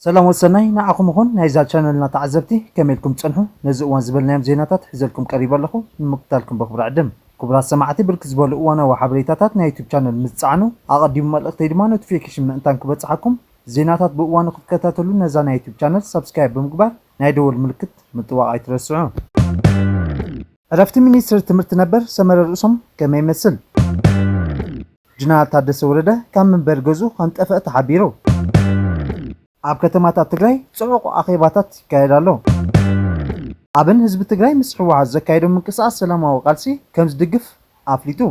ሰላም ወሰናይ ንዓኹም ይኹን ናይዛ ቻነልና ተዓዘብቲ፣ ከመይ ኢልኩም ትጸንሑ? ነዚ እዋን ዝበልናዮም ዜናታት ሒዘልኩም ቀሪበ ኣለኹ፣ ንምክታልኩም በኽብሪ ዕድም። ክቡራት ሰማዕቲ፣ ብርክት ዝበሉ እዋናዊ ሓበሬታታት ናይ ዩቱብ ቻነል ምስ ጸዓኑ፣ ኣቐዲሙ መልእኽተይ ድማ ኖቲፊኬሽን ምእንታን ክበጽሓኩም፣ ዜናታት ብእዋኑ ክትከታተሉ ነዛ ናይ ዩቱብ ቻነል ሳብስክራይብ ብምግባር ናይ ደወል ምልክት ምጥዋቕ ኣይትረስዑ። ዕረፍቲ ሚኒስትር ትምህርቲ ነበር ሰመረ ርእሶም ከመይ ይመስል? ጀነራል ታደሰ ወረደ ካብ መንበሪ ገዝኡ ከም ጠፍአ ተሓቢሩ። ኣብ ከተማታት ትግራይ ጽዑቕ ኣኼባታት ይካየድ ኣሎ። ኣብን ህዝቢ ትግራይ ምስ ህወሓት ዘካየዶ ምንቅስቓስ ሰላማዊ ቃልሲ ከም ዝድግፍ ኣፍሊጡ።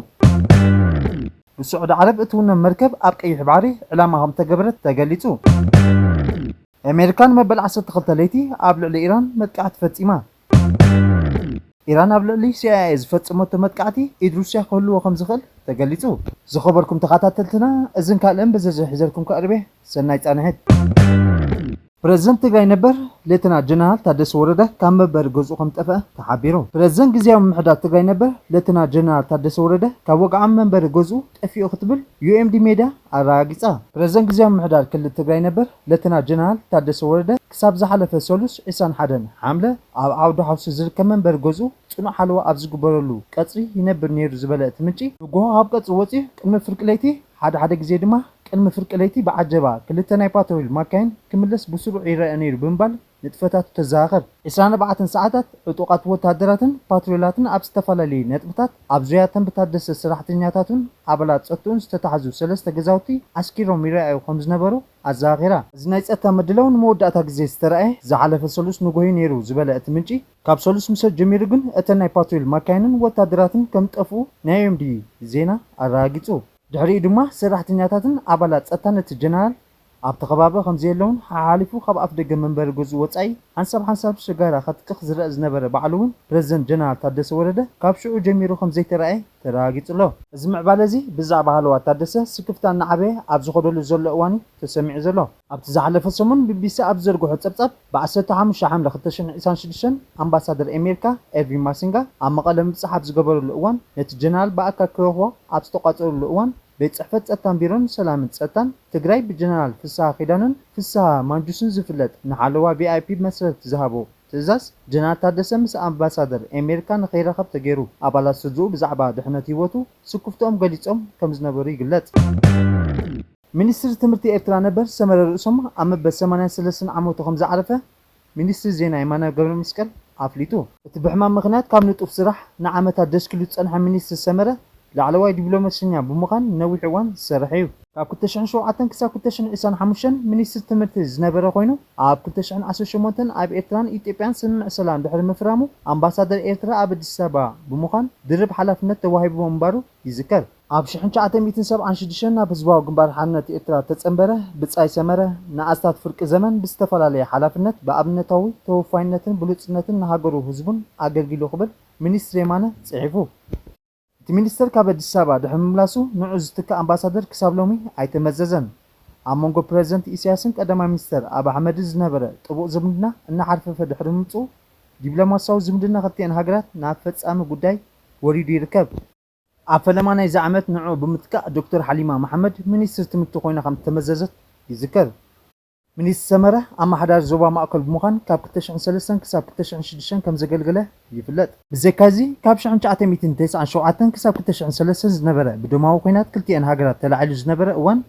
ብስዑዲ ዓረብ እትውነን መርከብ ኣብ ቀይሕ ባሕሪ ዕላማ ከም ተገበረት ተገሊጹ። ኣሜሪካ ንመበል ዓሰርተ ክልተ ለይቲ ኣብ ልዕሊ ኢራን መጥቃዕቲ ፈጺማ። ኢራን ኣብ ልዕሊ ሲ ኣይ ኤ ዝፈጸመቶ መጥቃዕቲ ኢድ ሩስያ ክህልዎ ከም ዝኽእል ተገሊጹ። ዝኸበርኩም ተኸታተልትና፣ እዝን ካልእን ብዝርዝር ሒዘልኩም ክቐርብ እየ። ሰናይ ጻንሒት። ፕረዚደንት ትግራይ ነበር ሌተና ጀነራል ታደሰ ወረደ ካብ መንበሪ ገዝኡ ከም ጠፍአ ተሓቢሩ። ፕረዚደንት ግዝያዊ ምምሕዳር ትግራይ ነበር ሌተና ጀነራል ታደሰ ወረደ ካብ ወግዓዊ መንበሪ ገዝኡ ጠፊኡ ክትብል ዩ ኤም ዲ ሜድያ ኣረጋጊጻ። ፕረዚደንት ግዝያዊ ምምሕዳር ክልል ትግራይ ነበር ሌተና ጀነራል ታደሰ ወረደ ክሳብ ዝሓለፈ ሰሉስ ዕስራን ሓደን ሓምለ ኣብ ዓውዲ ሓውሲ ዝርከብ መንበሪ ገዝኡ ጽኑዕ ሓለዋ ኣብ ዝግበረሉ ቀጽሪ ይነብር ነይሩ ዝበለ እቲ ምንጪ፣ ንግሆ ካብ ቀጽሪ ወጺኡ ቅድሚ ፍርቂ ለይቲ፣ ሓደ ሓደ ግዜ ድማ ቅድሚ ፍርቂ ለይቲ ብዓጀባ ክልተ ናይ ፓትሮል ማካይን ክምለስ ብስሩዕ ይረአ ነይሩ ብምባል ንጥፈታቱ ተዘኻኽር። ዕስራን ኣርባዕተን ሰዓታት ዕጡቓት ወታደራትን ፓትሮላትን ኣብ ዝተፈላለዩ ነጥብታት ኣብ ዙርያተን ብታደሰ ሰራሕተኛታቱን ኣባላት ጸጥትኡን ዝተታሕዙ ሰለስተ ገዛውቲ ዓስኪሮም ይረኣዩ ከም ዝነበሩ ኣዘኻኺራ። እዚ ናይ ጸጥታ ምድላው ንመወዳእታ ግዜ ዝተራእየ ዝሓለፈ ሰሉስ ንግሆ እዩ ነይሩ ዝበለ እቲ ምንጪ፣ ካብ ሰሉስ ምሸት ጀሚሩ ግን እተን ናይ ፓትሮል ማካይንን ወታደራትን ከም ዝጠፍኡ ናይ ዩ ኤም ዲ ዜና ኣረጋጊጹ። ድሕሪኡ ድማ ሰራሕተኛታትን ኣባላት ጸጥታን እቲ ጀነራል ኣብቲ ከባቢ ከም ዘየለውን ሓሓሊፉ ካብ ኣፍደገ መንበሪ ገዝኡ ወጻኢ ሓንሳብ ሓንሳብ ሽጋራ ከትክኽ ዝረአ ዝነበረ ባዕሉ እውን ፕረዚደንት ጀነራል ታደሰ ወረደ ካብ ሽዑ ጀሚሩ ከም ዘይተራእየ ተረጋጊጹ ኣሎ። እዚ ምዕባለ እዚ ብዛዕባ ሃለዋት ታደሰ ስክፍታ እናዓበየ ኣብ ዝኸደሉ ዘሎ እዋን እዩ ተሰሚዑ ዘሎ። ኣብቲ ዝሓለፈ ሰሙን ቢ ቢ ሲ ኣብ ዝዘርግሖ ጸብጻብ፣ ብ ዓሰርተ ሓሙሽተ ሓምለ ክልተ ሽሕን ዕስራን ሽዱሽተን ኣምባሳደር ኣሜሪካ ኤርቪን ማሲንጋ ኣብ መቐለ ምብጻሕ ኣብ ዝገበረሉ እዋን፣ ነቲ ጀነራል ብኣካል ክረኽቦ ኣብ ዝተቋጸረሉ እዋን፣ ቤት ጽሕፈት ጸጥታን ቢሮን ሰላምን ጸጥታን ትግራይ ብጀነራል ፍስሃ ኪዳነን ፍስሃ ማንጁስን ዝፍለጥ ንሓለዋ ቪ ኣይ ፒ መሰረት ዝሃቦ ትእዛዝ፣ ጀነራል ታደሰ ምስ ኣምባሳደር ኣሜሪካ ንኸይራኸብ ተገይሩ። ኣባላት ስድርኡ ብዛዕባ ድሕነት ህይወቱ ስክፍትኦም ገሊጾም ከም ዝነበሩ ይግለጽ። ሚኒስትሪ ትምህርቲ ኤርትራ ነበር ሰመረ ርእሶም ኣብ መበል ሰማንያን ሰለስተን ዓመቱ ከም ዝዓረፈ ሚኒስትሪ ዜና የማነ ገብረመስቀል ኣፍሊጡ። እቲ ብሕማም ምኽንያት ካብ ንጡፍ ስራሕ ንዓመታት ደስኪሉ ዝጸንሐ ሚኒስትር ሰመረ፣ ላዕለዋይ ዲፕሎማሰኛ ብምዃን ነዊሕ እዋን ዝሰርሐ እዩ። ካብ ክልተ ሽሕን ሸውዓተን ክሳብ ክልተ ሽሕን ዕስራን ሓሙሽተን ሚኒስትር ትምህርቲ ዝነበረ ኮይኑ፣ ኣብ ክልተ ሽሕን ዓሰርተ ሸሞንተን ኣብ ኤርትራን ኢትዮጵያን ስምምዕ ሰላም ድሕሪ ምፍራሙ፣ ኣምባሳደር ኤርትራ ኣብ ኣዲስ ኣበባ ብምዃን ድርብ ሓላፍነት ተዋሂብዎ ምንባሩ ይዝከር። ኣብ ሽሕን ትሽዓተ ሚእትን ሰብዓን ሽዱሽተን ናብ ህዝባዊ ግንባር ሓርነት ኤርትራ ተጸንበረ ብጻይ ሰመረ፣ ንኣስታት ፍርቂ ዘመን ብዝተፈላለየ ሓላፍነት ብኣብነታዊ ተወፋይነትን ብሉጽነትን ንሃገሩ ህዝቡን ኣገልጊሉ ክብል ሚኒስትር የማነ ጽሒፉ። እቲ ሚኒስተር ካብ ኣዲስ ኣበባ ድሕሪ ምምላሱ ንዑ ዝትክእ ኣምባሳደር ክሳብ ሎሚ ኣይተመዘዘን። ኣብ መንጎ ፕረዚደንት ኢሳያስን ቀዳማይ ሚኒስተር ኣብ ኣሕመድን ዝነበረ ጥቡቕ ዝምድና እናሓርፈፈ ድሕሪ ምምጽኡ፣ ዲፕሎማስያዊ ዝምድና ክልቲኤን ሃገራት ናብ ፈጻሚ ጉዳይ ወሪዱ ይርከብ። ኣብ ፈለማ ናይዚ ዓመት ንዕኡ ብምትካእ ዶክተር ሓሊማ መሓመድ ሚኒስትር ትምህርቲ ኮይና ከም ዝተመዘዘት ይዝከር። ሚኒስትር ሰመረ ኣመሓዳሪ ዞባ ማእከል ብምዃን ካብ ክልተ ሽሕን ሰለስተን ክሳብ ክልተ ሽሕን ሽዱሽተን ከም ዘገልገለ ይፍለጥ። ብዘይካዚ ካብ ሽሕን ትሽዓተ ሚእትን ተስዓን ሸውዓተን ክሳብ ክልተ ሽሕን ሰለስተን ዝነበረ ብደማዊ ኲናት ክልቲኤን ሃገራት ተላዒሉ ዝነበረ እዋን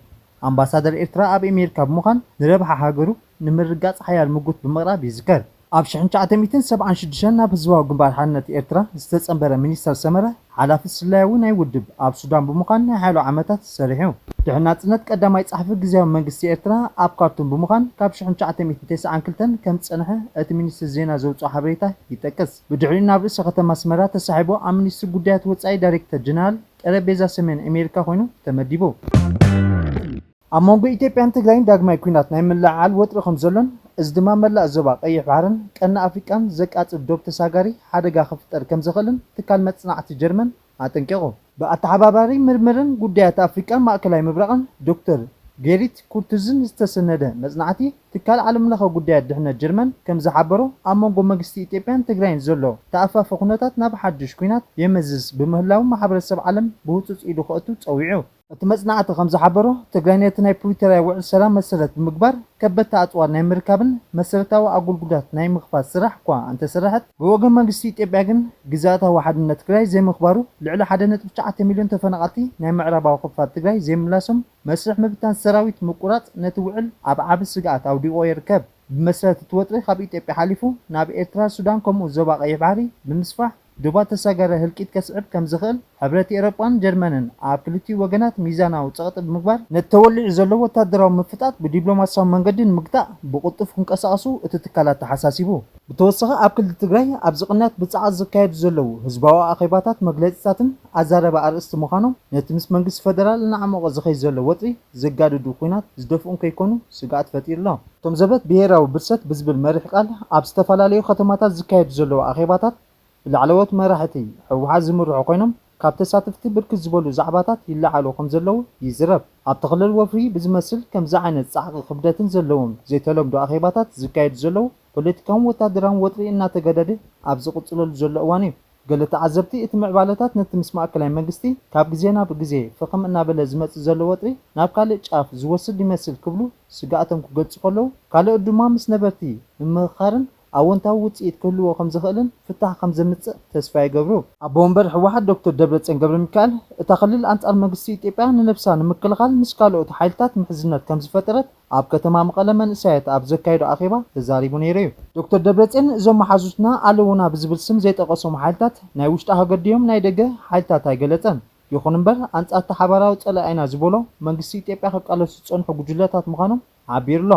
ኣምባሳደር ኤርትራ ኣብ ኣሜሪካ ብምዃን ንረብሓ ሃገሩ ንምርግጋጽ ሓያል ምጉት ብምቕራብ ይዝከር። ኣብ ሽሕን ትሽዓተ ሚእትን ሰብዓን ሽዱሽተን ናብ ህዝባዊ ግንባር ሓርነት ኤርትራ ዝተጸንበረ ሚኒስተር ሰመረ፣ ሓላፊ ስለያዊ ናይ ውድብ ኣብ ሱዳን ብምዃን ናይ ሓያሎ ዓመታት ሰሪሑ። ድሕሪ ናጽነት ቀዳማይ ጸሓፊ ግዝያዊ መንግስቲ ኤርትራ ኣብ ካርቱም ብምዃን ካብ ሽሕን ትሽዓተ ሚእትን ተስዓን ክልተን ከም ዝጸንሐ እቲ ሚኒስትሪ ዜና ዘውጽኦ ሓበሬታ ይጠቅስ። ብድሕሪኡ ናብ ርእሰ ከተማ ኣስመራ ተሳሒቡ ኣብ ሚኒስትሪ ጉዳያት ወጻኢ ዳይሬክተር ጀነራል ጠረጴዛ ሰሜን ኣሜሪካ ኮይኑ ተመዲቡ። ኣብ መንጎ ኢትዮጵያን ትግራይን ዳግማይ ኲናት ናይ ምልዕዓል ወጥሪ ከም ዘሎን፣ እዚ ድማ መላእ ዞባ ቀይሕ ባሕርን ቀርኒ ኣፍሪቃን ዘቃጽል ዶብ ተሳጋሪ ሓደጋ ክፍጠር ከም ዝኽእልን ትካል መጽናዕቲ ጀርመን ኣጠንቂቑ። ብኣተሓባባሪ ምርምርን ጉዳያት ኣፍሪቃን ማእከላይ ምብራቕን ዶክተር ጌሪት ኩርትዝን ዝተሰነደ መጽናዕቲ፣ ትካል ዓለምለኸ ጉዳያት ድሕነት ጀርመን ከም ዝሓበሮ፣ ኣብ መንጎ መንግስቲ ኢትዮጵያን ትግራይን ዘሎ ተኣፋፊ ኩነታት ናብ ሓድሽ ኲናት የመዝዝ ብምህላው ማሕበረሰብ ዓለም ብህጹጽ ኢዱ ከእቱ ጸዊዑ። እቲ መጽናዕቲ ከም ዝሓበሮ፣ ትግራይ ነቲ ናይ ፕሪቶርያ ውዕል ሰላም መሰረት ብምግባር ከበድቲ ኣጽዋር ናይ ምርካብን መሰረታዊ ኣገልግሎታት ናይ ምኽፋት ስራሕ እኳ እንተሰረሐት፣ ብወገን መንግስቲ ኢትዮጵያ ግን ግዝኣታዊ ሓድነት ትግራይ ዘይምኽባሩ፣ ልዕሊ ሓደ ነጥቢ ትሽዓተ ሚልዮን ተፈናቐልቲ ናይ ምዕራባዊ ክፋል ትግራይ ዘይምላሶም፣ መስርሕ ምብታን ሰራዊት ምቁራጽ ነቲ ውዕል ኣብ ዓቢ ስግኣት ኣውዲቕዎ ይርከብ። ብመሰረት እቲ ወጥሪ ካብ ኢትዮጵያ ሓሊፉ ናብ ኤርትራ፣ ሱዳን ከምኡ ዞባ ቀይሕ ባሕሪ ብምስፋሕ ዶባት ተሳጋሪ ህልቂት ከስዕብ ከም ዝኽእል ሕብረት ኤውሮጳን ጀርመንን ኣብ ክልቲኡ ወገናት ሚዛናዊ ጸቕጢ ብምግባር ነቲ ተወሊዑ ዘሎ ወታደራዊ ምፍጣጥ ብዲፕሎማስያዊ መንገዲ ንምግታእ ብቕልጡፍ ክንቀሳቐሱ እቲ ትካል ኣተሓሳሲቡ። ብተወሳኺ ኣብ ክልል ትግራይ ኣብዚ ቅንያት ብጻዕት ዝካየዱ ዘለዉ ህዝባዊ ኣኼባታት መግለጺታትን ኣዛረባ ኣርእስቲ ምዃኖም ነቲ ምስ መንግስቲ ፈደራል እናዓሞቐ ዝኸይድ ዘሎ ወጥሪ ዘጋድዱ ኲናት ዝደፍኡ ከይኮኑ ስግኣት ፈጢሩ ኣሎ። እቶም ዘበት ብሄራዊ ብርሰት ብዝብል መሪሕ ቃል ኣብ ዝተፈላለዩ ከተማታት ዝካየዱ ዘለዉ ኣኼባታት ብላዕለዎት መራሕቲ ህወሓት ዝምርሑ ኮይኖም፣ ካብ ተሳተፍቲ ብርክት ዝበሉ ዛዕባታት ይለዓሉ ከም ዘለዉ ይዝረብ። ኣብቲ ክልል ወፍሪ ብዝመስል ከምዚ ዓይነት ጻዕቂ ክብደትን ዘለዎም ዘይተለምዶ ኣኼባታት ዝካየዱ ዘለዉ ፖለቲካውን ወታደራውን ወጥሪ እናተገደደ ኣብ ዝቕጽለሉ ዘሎ እዋን እዩ። ገለ ተዓዘብቲ እቲ ምዕባለታት ነቲ ምስ ማእከላይ መንግስቲ ካብ ግዜ ናብ ግዜ ፍኽም እናበለ ዝመጽእ ዘሎ ወጥሪ ናብ ካልእ ጫፍ ዝወስድ ይመስል ክብሉ ስግኣቶም ክገልጹ ከለዉ፣ ካልኦት ድማ ምስ ነበርቲ ምምኽኻርን ኣወንታዊ ውጽኢት ክህልዎ ከም ዝኽእልን ፍታሕ ከም ዘምጽእ ተስፋ ይገብሩ። ኣቦ ወንበር ህወሓት ዶክተር ደብረጽዮን ገብረሚካኤል፣ እታ ክልል ኣንጻር መንግስቲ ኢትዮጵያ ንነብሳ ንምክልኻል ምስ ካልኦት ሓይልታት ምሕዝነት ከም ዝፈጠረት ኣብ ከተማ መቐለ መንእሰያት ኣብ ዘካየዶ ኣኼባ ተዛሪቡ ነይሩ እዩ። ዶክተር ደብረጽዮን እዞም መሓዙትና ኣለዉና ብዝብል ስም ዘይጠቐሶም ሓይልታት ናይ ውሽጢ ሃገር ድዮም ናይ ደገ ሓይልታት ኣይገለጸን። ይኹን እምበር ኣንጻር እቲ ሓባራዊ ጸላኢና ዝበሎ መንግስቲ ኢትዮጵያ ክቃለሱ ዝጸንሑ ጉጅለታት ምዃኖም ሓቢሩ ኣሎ።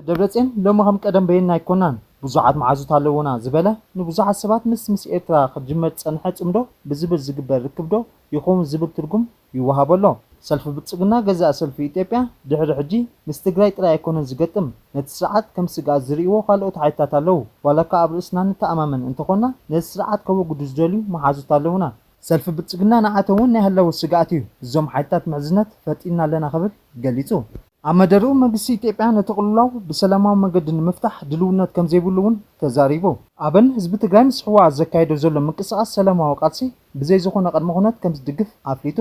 ደብረጽዮን ሎሚ ከም ቀደም በይንና ኣይኮናን፣ ብዙሓት መሓዙት ኣለዉና ዝበለ ንብዙሓት ሰባት ምስ ምስ ኤርትራ ክጅመር ዝጸንሐ ጽምዶ ብዝብል ዝግበር ርክብ ዶ ይኸውን ዝብል ትርጉም ይወሃቦ ኣሎ። ሰልፊ ብልጽግና ገዛእ ሰልፊ ኢትዮጵያ ድሕሪ ሕጂ ምስ ትግራይ ጥራይ ኣይኮነን ዝገጥም። ነቲ ስርዓት ከም ስግኣት ዝርእይዎ ካልኦት ሓይልታት ኣለዉ። ዋላ እኳ ኣብ ርእስና ንተኣማመን እንተኾንና ነዚ ስርዓት ከወግዱ ዝደልዩ መሓዙት ኣለዉና። ሰልፊ ብልጽግና ንዓቶም እውን ናይ ህላወ ስግኣት እዩ። እዞም ሓይልታት ምሕዝነት ፈጢርና ኣለና ክብል ገሊጹ። ኣብ መደርኡ መንግስቲ ኢትዮጵያ ነቲ ቅልውላው ብሰላማዊ መንገዲ ንምፍታሕ ድልውነት ከም ዘይብሉ እውን ተዛሪቡ። ኣብን ህዝቢ ትግራይ ምስ ህወሓት ዘካየዶ ዘሎ ምንቅስቓስ ሰላማዊ ቃልሲ ብዘይ ዝኾነ ቅድመ ኩነት ከም ዝድግፍ ኣፍሊጡ።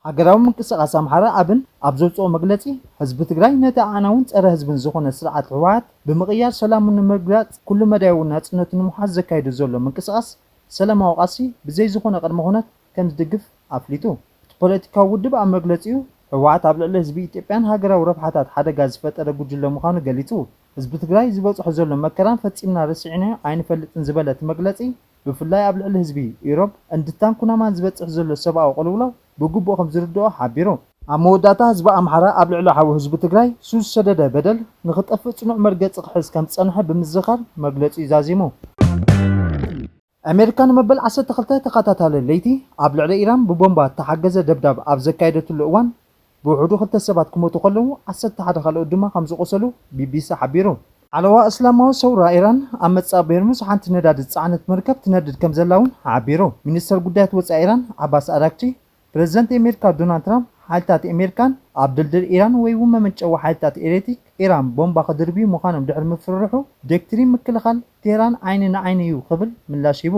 ሃገራዊ ምንቅስቓስ ኣምሓራ ኣብን ኣብ ዘውፅኦ መግለፂ ህዝቢ ትግራይ ነቲ ኣዕናውን ፀረ ህዝብን ዝኾነ ስርዓት ህወሓት ብምቕያር ሰላሙ ንምርግጋፅ ኩሉ መዳያዊ ናፅነቱ ንምሓዝ ዘካየዶ ዘሎ ምንቅስቓስ ሰላማዊ ቃልሲ ብዘይ ዝኾነ ቅድመ ኩነት ከም ዝድግፍ ኣፍሊጡ። እቲ ፖለቲካዊ ውድብ ኣብ መግለጺኡ ህወሓት ኣብ ልዕሊ ህዝቢ ኢትዮጵያን ሃገራዊ ረብሓታት ሓደጋ ዝፈጠረ ጉጅለ ምዃኑ ገሊጹ። ህዝቢ ትግራይ ዝበፅሖ ዘሎ መከራን ፈጺምና ረሲዕናዮ ኣይንፈልጥን ዝበለ እቲ መግለጺ ብፍላይ ኣብ ልዕሊ ህዝቢ ኢሮብ እንድታን ኩናማን ዝበፅሕ ዘሎ ሰብኣዊ ቅልውላው ብግቡእ ከም ዝርድኦ ሓቢሩ። ኣብ መወዳእታ ህዝቢ ኣምሓራ ኣብ ልዕሊ ሓው ህዝቢ ትግራይ ሱስ ዝሰደደ በደል ንኽጠፍእ ጽኑዕ መርገጺ ክሕዝ ከም ዝጸንሐ ብምዝኻር መግለጺኡ ዛዚሙ። ኣሜሪካ ንመበል ዓሰርተ ክልተ ተኸታታሊ ለይቲ ኣብ ልዕሊ ኢራን ብቦምባ እተሓገዘ ደብዳብ ኣብ ዘካየደትሉ እዋን ብውሕዱ ክልተ ሰባት ክሞቱ ከለዉ ዓሰርተ ሓደ ካልኦት ድማ ከም ዝቖሰሉ ቢቢሲ ሓቢሩ። ሓለዋ እስላማዊ ሰውራ ኢራን ኣብ መጻኢ ቤርሙዝ ሓንቲ ነዳዲ ዝጸዓነት መርከብ ትነድድ ከም ዘላ እውን ሓቢሩ። ሚኒስተር ጉዳያት ወጻኢ ኢራን ዓባስ ኣራግቺ ፕረዚደንት ኣሜሪካ ዶናልድ ትራምፕ ሓይልታት ኣሜሪካን ኣብ ድልድል ኢራን ወይ እውን መመንጨዊ ሓይልታት ኤሌክትሪክ ኢራን ቦምባ ክድርብዩ ምዃኖም ድሕሪ ምፍርርሑ ዶክትሪን ምክልኻል ቴህራን ዓይኒ ንዓይኒ እዩ ክብል ምላሽ ሂቡ።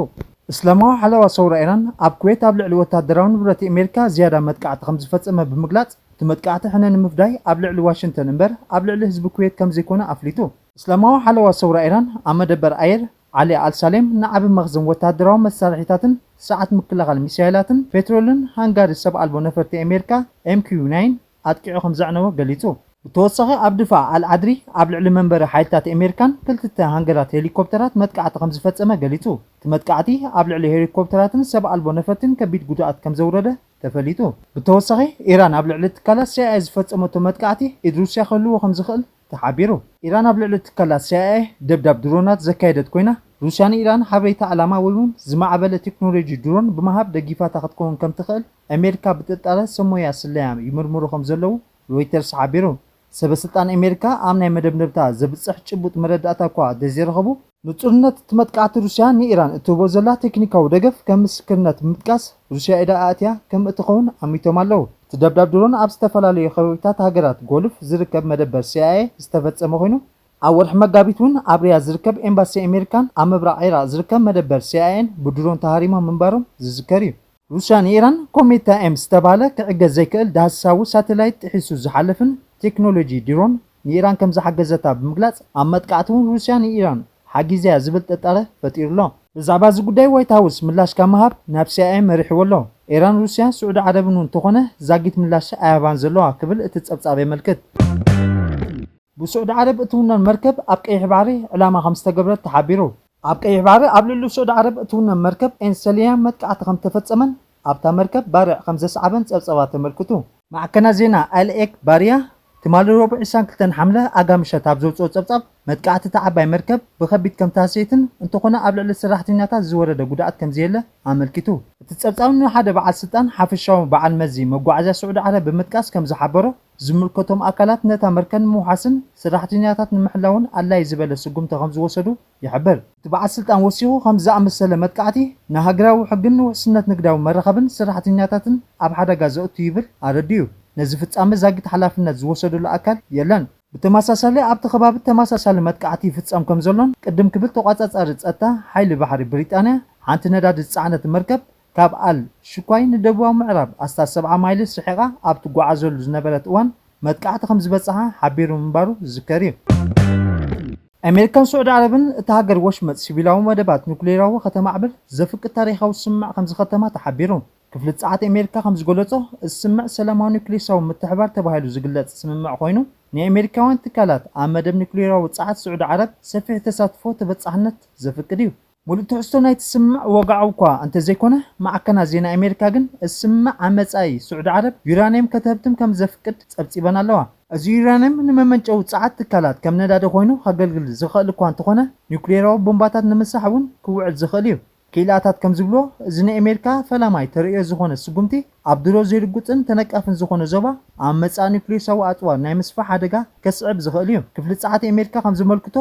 እስላማዊ ሓለዋ ሰውራ ኢራን ኣብ ኩዌት ኣብ ልዕሊ ወታደራዊ ንብረት ኣሜሪካ ዝያዳ መጥቃዕቲ ከም ዝፈጸመ ብምግላጽ እቲ መጥቃዕቲ ሕነ ንምፍዳይ ኣብ ልዕሊ ዋሽንግተን እምበር ኣብ ልዕሊ ህዝቢ ኩዌት ከም ዘይኮነ ኣፍሊጡ። እስላማዊ ሓለዋ ሰውራ ኢራን ኣብ መደበር ኣየር ዓሊ ኣልሳሌም ንዓቢ መኽዘን ወታደራዊ መሳርሒታትን ስርዓት ምክልኻል ሚሳይላትን ፔትሮልን ሃንጋሪ ሰብ ኣልቦ ነፈርቲ ኣሜሪካ ኤምኪዩ ናይን ኣጥቂዑ ከም ዘዕነወ ገሊጹ። ብተወሳኺ ኣብ ድፋዕ ኣልዓድሪ ኣብ ልዕሊ መንበሪ ሓይልታት ኣሜሪካን ክልተ ሃንገራት ሄሊኮፕተራት መጥቃዕቲ ከም ዝፈጸመ ገሊጹ። እቲ መጥቃዕቲ ኣብ ልዕሊ ሄሊኮፕተራትን ሰብ ኣልቦ ነፈርትን ከቢድ ጉድኣት ከም ዘውረደ ተፈሊጡ። ብተወሳኺ ኢራን ኣብ ልዕሊ ትካላት ሲኣይኤ ዝፈጸመቶ መጥቃዕቲ ኢድ ሩስያ ክህልዎ ከም ዝኽእል ተሓቢሩ። ኢራን ኣብ ልዕሊ ትካላት ሲኣይኤ ደብዳብ ድሮናት ዘካየደት ኮይና፣ ሩስያ ንኢራን ሓበሬታ ዕላማ ወይ እውን ዝማዕበለ ቴክኖሎጂ ድሮን ብምሃብ ደጊፋታ ክትከውን ከም ትኽእል ኣሜሪካ ብጥርጣረ ሰብ ሞያ ስለያ ይምርምሩ ከም ዘለዉ ሮይተርስ ሓቢሩ። ሰበ ስልጣን ኣሜሪካ ኣብ ናይ መደብደብታ ዘብጽሕ ጭቡጥ መረዳእታ እኳ ዘይረኸቡ፣ ንጹርነት እቲ መጥቃዕቲ ሩስያ ንኢራን እትህቦ ዘላ ቴክኒካዊ ደገፍ ከም ምስክርነት ብምጥቃስ፣ ሩስያ ኢዳ ኣእትያ ከም እትኸውን ኣሚቶም ኣለዉ። እቲ ደብዳብ ድሮን ኣብ ዝተፈላለዩ ከባቢታት ሃገራት ጎልፍ ዝርከብ መደበር ሲኣይኤ ዝተፈጸመ ኮይኑ፣ ኣብ ወርሒ መጋቢት እውን ኣብ ሪያድ ዝርከብ ኤምባሲ ኣሜሪካን ኣብ ምብራቕ ዒራቕ ዝርከብ መደበር ሲኣይኤን ብድሮን ተሃሪሞም ምንባሮም ዝዝከር እዩ። ሩስያ ንኢራን ኮሜታ ኤም ዝተባህለ ክዕገዝ ዘይክእል ዳህሳዊ ሳተላይት ጥሒሱ ዝሓልፍን ቴክኖሎጂ ድሮን ንኢራን ከም ዝሓገዘታ ብምግላጽ፣ ኣብ መጥቃዕቲ እውን ሩስያ ንኢራን ሓጊዘያ ዝብል ጥርጣረ ፈጢሩ ኣሎ። ብዛዕባ እዚ ጉዳይ ዋይት ሃውስ ምላሽ ካብ ምሃብ ናብ ሲኣይኤ መሪሕዎ ኣሎ። ኢራን ሩስያ ስዑዲ ዓረብን እውን እንተኾነ ዛጊት ምላሽ ኣይሃባን ዘለዋ ክብል እቲ ጸብጻብ የመልክት። ብስዑዲ ዓረብ እትውነን መርከብ ኣብ ቀይሕ ባሕሪ ዕላማ ከም ዝተገብረት ተሓቢሩ። ኣብ ቀይሕ ባሕሪ ኣብ ልዕሊ ስዑዲ ዓረብ እትውነን መርከብ ኤንሰሊያ መጥቃዕቲ ከም ተፈጸመን ኣብታ መርከብ ባርዕ ከም ዘስዓበን ጸብጸባት ተመልክቱ። ማዕከና ዜና ኣልኤክ ባርያ ትማሊ ረቡዕ ዕስራን ክልተን ሓምለ ኣጋ ምሸት ኣብ ዘውፅኦ ጸብጻብ፣ መጥቃዕቲ እታ ዓባይ መርከብ ብኸቢድ ከም ተሃሰየትን እንተኾነ ኣብ ልዕሊ ሰራሕተኛታት ዝወረደ ጉድኣት ከም ዘየለ ኣመልኪቱ። እቲ ጸብጻብ ንሓደ በዓል ስልጣን ሓፈሻዊ በዓል መዚ መጓዓዝያ ስዑዲ ዓረብ ብምጥቃስ ከም ዝሓበሮ፣ ዝምልከቶም ኣካላት ነታ መርከብ ንምውሓስን ሰራሕተኛታት ንምሕላውን ኣድላዪ ዝበለ ስጉምቲ ከም ዝወሰዱ ይሕብር። እቲ በዓል ስልጣን ወሲኹ፣ ከምዚ ዝኣመሰለ መጥቃዕቲ ንሃገራዊ ሕግን ንውሕስነት ንግዳዊ መራኸብን ሰራሕተኛታትን ኣብ ሓደጋ ዘእቱ ይብል ኣረዲኡ። ነዚ ፍጻመ ዛጊት ሓላፍነት ዝወሰደሉ ኣካል የለን። ብተመሳሳሊ ኣብቲ ከባቢ ተመሳሳሊ መጥቃዕቲ ይፍጸም ከም ዘሎን ቅድም ክብል ተቋጻጻሪ ጸጥታ ሓይሊ ባሕሪ ብሪጣንያ ሓንቲ ነዳዲ ዝጸዓነት መርከብ ካብ ኣል ሽኳይ ንደቡባዊ ምዕራብ ኣስታት ሰብዓ ማይልስ ርሒቓ ኣብ ትጓዓዘሉ ዝነበረት እዋን መጥቃዕቲ ከም ዝበጽሓ ሓቢሩ ምንባሩ ዝዝከር እዩ። ኣሜሪካን ስዑዲ ዓረብን እታ ሃገር ወሽመጥ ሲቪላዊ መደባት ኑክሌራዊ ከተማዕብል ዘፍቅድ ታሪኻዊ ስምምዕ ከም ዝኸተማ ተሓቢሩ። ክፍሊ ጸዓት ኣሜሪካ ከም ዝገለጾ፣ እዚ ስምምዕ ሰላማዊ ኑክሌሳዊ ምትሕባር ተባሂሉ ዝግለጽ ስምምዕ ኮይኑ፣ ንኣሜሪካውያን ትካላት ኣብ መደብ ኑክሌራዊ ጸዓት ስዑዲ ዓረብ ሰፊሕ ተሳትፎ ተበጻሕነት ዘፍቅድ እዩ። ሙሉእ ትሕዝቶ ናይቲ ስምምዕ ወግዓዊ እኳ እንተዘይኮነ፣ ማዕከናት ዜና ኣሜሪካ ግን እዚ ስምምዕ ኣብ መጻኢ ስዑዲ ዓረብ ዩራንየም ከተህብትም ከም ዘፍቅድ ጸብጺበን ኣለዋ። እዚ ዩራንየም ንመመንጨዊ ጸዓት ትካላት ከም ነዳዲ ኮይኑ ከገልግል ዝኽእል እኳ እንተኾነ፣ ኒውክሌራዊ ቦምባታት ንምስራሕ እውን ክውዕል ዝኽእል እዩ። ክኢላታት ከም ዝብልዎ፣ እዚ ንኣሜሪካ ፈላማይ ተርእዮ ዝኾነ ስጉምቲ፣ ኣብ ድሮ ዘይርጉጽን ተነቃፍን ዝኾነ ዞባ ኣብ መጻኢ ኒውክሌሳዊ ኣጽዋር ናይ ምስፋሕ ሓደጋ ከስዕብ ዝኽእል እዩ። ክፍሊ ጸዓት ኣሜሪካ ከም ዘመልክቶ፣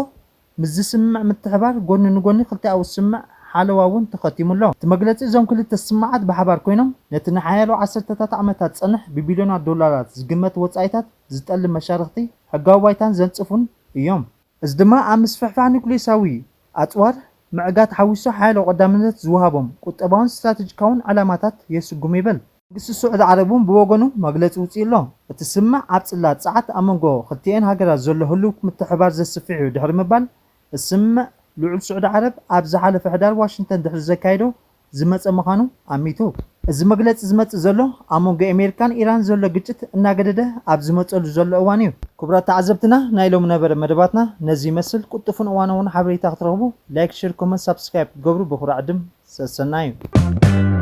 ምስዚ ስምምዕ ምትሕባር ጎኒ ንጎኒ ክልቲኣዊ ስምምዕ ሓለዋ እውን ተኸቲሙ ኣሎ። እቲ መግለጺ፣ እዞም ክልተ ስምምዓት ብሓባር ኮይኖም ነቲ ንሓያሎ ዓሰርተታት ዓመታት ዝጸንሕ ብቢልዮናት ዶላራት ዝግመት ወጻኢታት ዝጠልብ መሻርኽቲ ሕጋዊ ባይታን ዘንጽፉን እዮም። እዚ ድማ ኣብ ምስፍሕፋሕ ኑክሌሳዊ ኣጽዋር ምዕጋት ሓዊሱ ሓያሎ ቀዳምነት ዝወሃቦም ቁጠባውን ስትራቴጂካውን ዕላማታት የስጉም ይብል። መንግስቲ ስዑዲ ዓረብ እውን ብወገኑ መግለጺ ውጽኡ ኣሎ። እቲ ስምምዕ ኣብ ጽላት ጸዓት ኣብ መንጎ ክልቲኤን ሃገራት ዘሎ ህሉው ምትሕብባር ዘስፍሕ እዩ ድሕሪ ምባል፣ እቲ ስምምዕ ልዑል ስዑዲ ዓረብ ኣብ ዝሓለፈ ሕዳር ዋሽንግተን ድሕሪ ዘካየዶ ዝመጸ ምዃኑ ኣሚቱ። እዚ መግለጺ ዝመጽእ ዘሎ ኣብ መንጎ ኣሜሪካን ኢራን ዘሎ ግጭት እናገደደ ኣብ ዝመጸሉ ዘሎ እዋን እዩ። ክቡራት ተዓዘብትና፣ ናይ ሎሚ ነበረ መደባትና ነዚ ይመስል። ቅልጡፍን እዋናውን ሓበሬታ ክትረኽቡ ላይክ፣ ሼር፣ ኮመንት፣ ሳብስክራይብ ክትገብሩ ብኹርዓት ድም ሰሰናዩ።